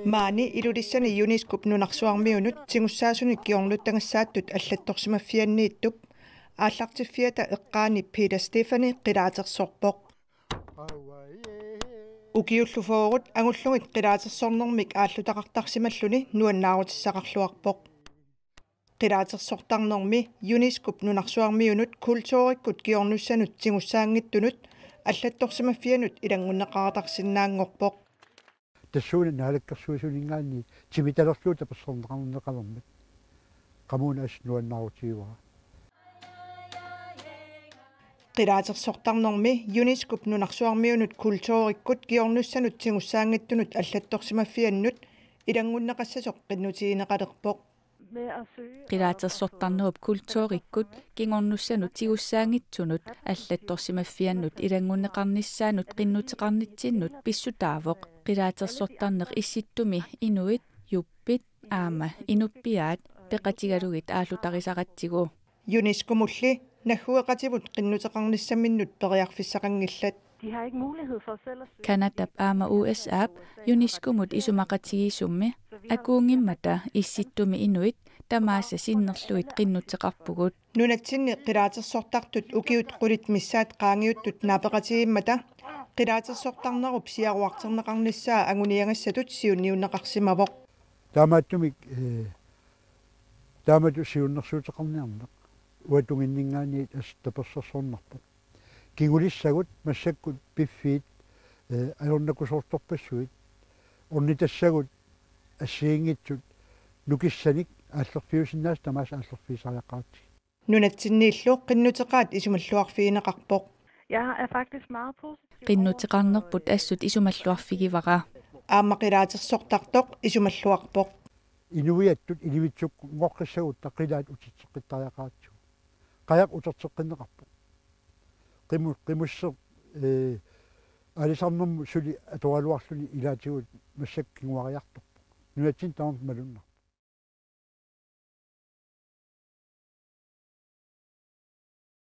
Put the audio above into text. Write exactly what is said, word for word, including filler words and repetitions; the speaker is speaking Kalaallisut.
Maani Ilulissani UNESCO-p nunarsuarmiunut tigussaasunik kingornuttagassaattut allattorsimaffianniittup aallartiffiata eqqaani Peter Stefani qilaatersorpoq. Ukiullu fyrret angullugit qilaatersornermik aallutaqartarsimalluni nuannaarutissaqarluarpoq. Qilaatersortarnermi UNESCO-p nunarsuarmiunut kulturikkut kingornussanut tigussaanngitsunut allattorsimaffiannut ilanngunneqartarsinnaanngorpoq. Tassuuna naalakkersuisuninngaanniit timitalerlugu tapersersorneqarnermik qamuuna assut nuannaarutigivara. Qilaatersortarnermi UNESCO-p nunarsuarmiunut kulturikkut kingornussanut tigussaanngitsunut allattorsimaffiannut ilanngunneqassasoq qinnutigineqalerpoq. Qilaatersortarnerup kulturikkut kingornussanut tigussaanngitsunut allattorsimaffiannut ilanngunneqarnissaanut qinnuteqarnitsinnut pissutaavoq qilaatersortarneq issittumi inuit, juppit aamma inuppiaat peqatigalugit aallutarisaratsigu. UNESCO-mulli naggueqativut qinnuteqarnissaminnut periarfissaqanngillat. De har ikke mulighed for selv at søge. Canadap aamma U S A-p UNESCO-mut isumaqatigiissummi akuunngimmata issittumi inuit tamaasa sinnerlugit qinnuteqarpugut. Nunatsinni qilaatersortartut ukiut qulit missaat qaangiuttut naapeqatigiimmata qilaatersortarnerup siaruarterneqarnissaa anguniagassatut siunniunneqarsimavoq. Taamaattumik, eh, taamatut siunnersuuteqarniarneq uatunginninngaanniit assut tapersersornarpoq. Kingulissagut massakkut piffiit, eh, ajornakusoortorpassuit, ornitassagut assigiinngitsut nukissanik aallerfiusinnaasut tamaasa aallerfigisariaqaratsigit. Nunatsinniillu qinnuteqaat isumalluarfigineqarpoq. Jeg er faktisk meget positiv over for, Qinnuteqarnerput assut isumalluarfigivara. Aamma qilaatersortartoq isumalluarpoq. Inuiattut ilivitsunngoqqissagutta qilaat uterteqqittariaqaratsigu. Qajaq uterteqqinneqarpoq. Qimu-, qimusseq, eh, aalisarnermut suli atoraluarluni ilaatigut massakkut kinguariartorpoq. Nunatsinni tamarmik malunnarpoq.